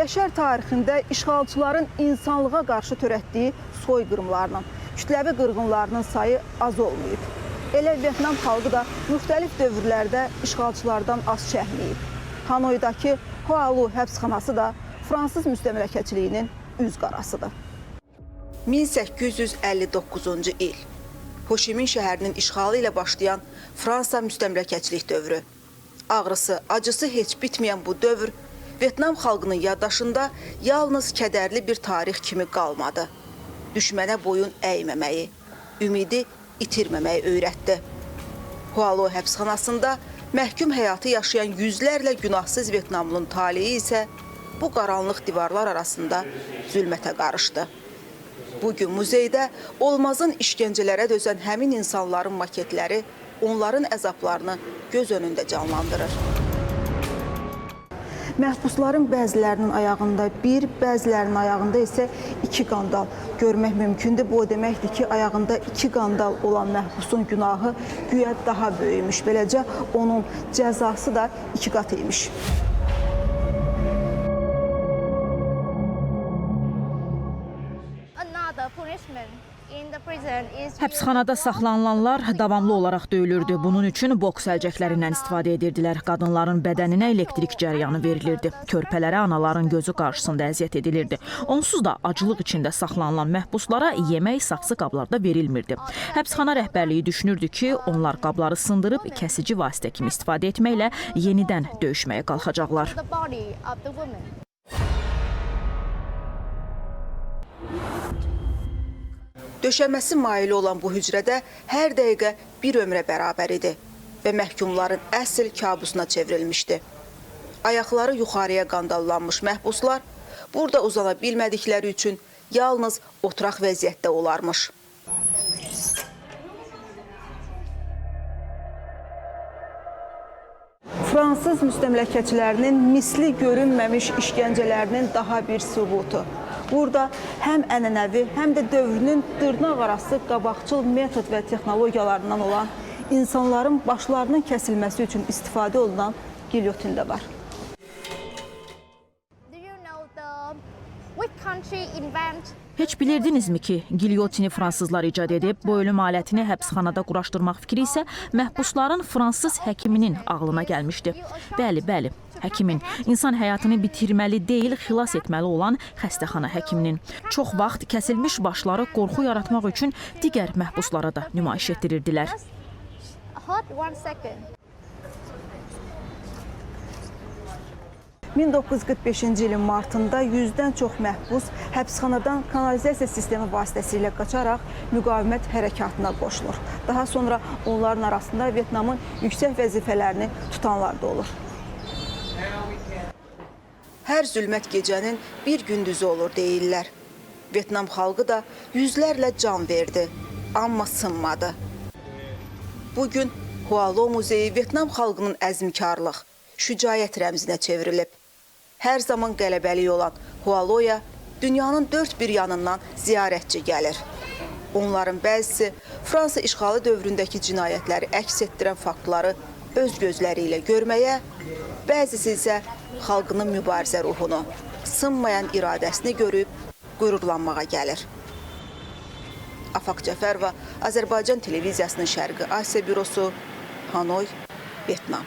Bəşər tarixində işğalçıların insanlığa qarşı törətdiyi soyqırımlarının, kütləvi qırğınlarının sayı az olmayıb. Elə Vyetnam xalqı da müxtəlif dövrlərdə işğalçılardan az çəkməyib. Hanoydakı Hoa Lu həbsxanası da fransız müstəmləkəçiliyinin üz qarasıdır. 1859-cu il. Hoşimin şəhərinin işğalı ilə başlayan Fransa müstəmləkəçilik dövrü. Ağrısı, acısı heç bitməyən bu dövr Vyetnam xalqının yaddaşında yalnız kədərli bir tarix kimi qalmadı. Düşmənə boyun əyməməyi, ümidi itirməməyi öyrətdi. Hoa Lu həbsxanasında məhkum həyatı yaşayan yüzlərlə günahsız Vyetnamlının taleyi isə bu qaranlıq divarlar arasında zülmətə qarışdı. Bugün muzeydə olmazın işgəncələrə dözən həmin insanların maketləri onların əzablarını göz önündə canlandırır. Məhbusların bəzilərinin ayağında bir, bəzilərinin ayağında isə iki qandal görmək mümkündür. Bu o deməkdir ki, ayağında iki qandal olan məhbusun günahı güya daha böyümüş. Beləcə onun cəzası da iki qat imiş. Həbsxanada saxlanılanlar davamlı olaraq döyülürdü. Bunun üçün boks əlcəklərindən istifadə edirdilər. Qadınların bədəninə elektrik cərəyanı verilirdi. Körpələrə anaların gözü qarşısında əziyyət edilirdi. Onsuz da aclıq içində saxlanılan məhbuslara yemək saxsı qablarda verilmirdi. Həbsxana rəhbərliyi düşünürdü ki, onlar qabları sındırıb kəsici vasitə kimi istifadə etməklə yenidən döyüşməyə qalxacaqlar. Döşəməsi maili olan bu hücrədə hər dəqiqə bir ömrə bərabər idi və məhkumların əsl kabusuna çevrilmişdi. Ayaqları yuxarıya qandallanmış məhbuslar burada uzana bilmədikləri üçün yalnız oturaq vəziyyətdə olarmış. Fransız müstəmləkəçilərinin misli görünməmiş işgəncələrinin daha bir sübutu. Burada həm ənənəvi, həm də dövrünün dırnaq arası qabaqcıl metod və texnologiyalarından olan insanların başlarının kəsilməsi üçün istifadə olunan gilyotin də var. Heç bilirdinizmi ki, gilyotini fransızlar icad edib, bu ölüm alətini həbsxanada quraşdırmaq fikri isə məhbusların fransız həkiminin ağlına gəlmişdi. Bəli, bəli, həkimin. İnsan həyatını bitirməli deyil, xilas etməli olan xəstəxana həkiminin. Çox vaxt kəsilmiş başları qorxu yaratmaq üçün digər məhbuslara da nümayiş etdirirdilər. Hold 1 second. 1945-ci ilin martında 100-dən çox məhbus həbsxanadan kanalizasiya sistemi vasitəsilə qaçaraq müqavimət hərəkatına qoşulur. Daha sonra onların arasında Vyetnamın yüksək vəzifələrini tutanlar da olur. Hər zülmət gecənin bir gündüzü olur deyirlər. Vyetnam xalqı da yüzlərlə can verdi, amma sınmadı. Bugün Hoa Lu muzeyi Vyetnam xalqının əzmkarlıq, şücaət rəmzinə çevrilib. Hər zaman qələbəlik olan Hoa Luya dünyanın dörd bir yanından ziyarətçi gəlir. Onların bəzisi Fransa işğalı dövründəki cinayətləri əks etdirən faktları öz gözləri ilə görməyə, bəzisi isə xalqının mübarizə ruhunu, sınmayan iradəsini görüb qürurlanmağa gəlir. Afaq Cəfərova, Azərbaycan Televiziyasının Şərqi Asiya Bürosu, Hanoy, Vyetnam.